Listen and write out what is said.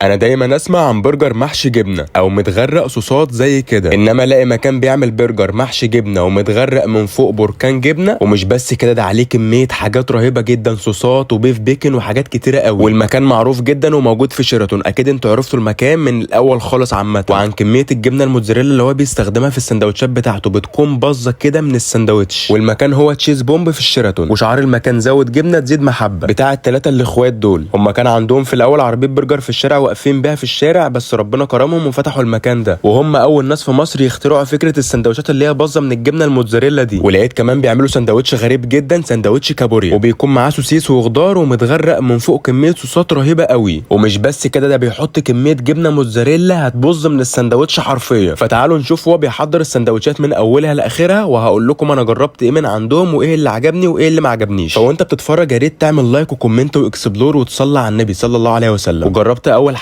انا دايما اسمع عن برجر محشي جبنه او متغرق صوصات زي كده، انما الاقي مكان بيعمل برجر محشي جبنه ومتغرق من فوق بركان جبنه، ومش بس كده، ده عليه كمية حاجات رهيبة جدا، صوصات وبيف بيكن وحاجات كتيرة قوي. والمكان معروف جدا وموجود في شيراتون، اكيد انتوا عرفتوا المكان من الاول خالص عامة. وعن كمية الجبنة الموتزاريلا اللي هو بيستخدمها في السندوتشات بتاعته، بتكون باظه كده من السندوتش. والمكان هو تشيز بومب في الشيراتون، وشعار المكان زود جبنه تزيد محبة. بتاع الثلاثة الاخوات دول، هم كان عندهم في الاول عربية برجر في الشارع واقفين بيها في الشارع، بس ربنا كرمهم وفتحوا المكان ده، وهم اول ناس في مصر يخترعوا فكرة السندوتشات اللي هي باظه من الجبنة الموتزاريلا دي. ولقيت كمان بيعملوا سندوتش غريب جدا، سندوتش كابوريا، وبيكون معاه سوسيس وخضار ومتغرق من فوق كمية صوصات رهيبة قوي. ومش بس كده، ده بيحط كمية جبنه موتزاريلا هتبظ من السندوتش حرفيا. فتعالوا نشوف هو بيحضر السندوتشات من اولها لاخرها، وهقول لكم انا جربت ايه من عندهم وايه اللي عجبني وايه اللي ما عجبنيش. فوانت بتتفرج يا ريت تعمل like و comment و explore وتصلي على النبي صلى الله عليه وسلم. وجربت اول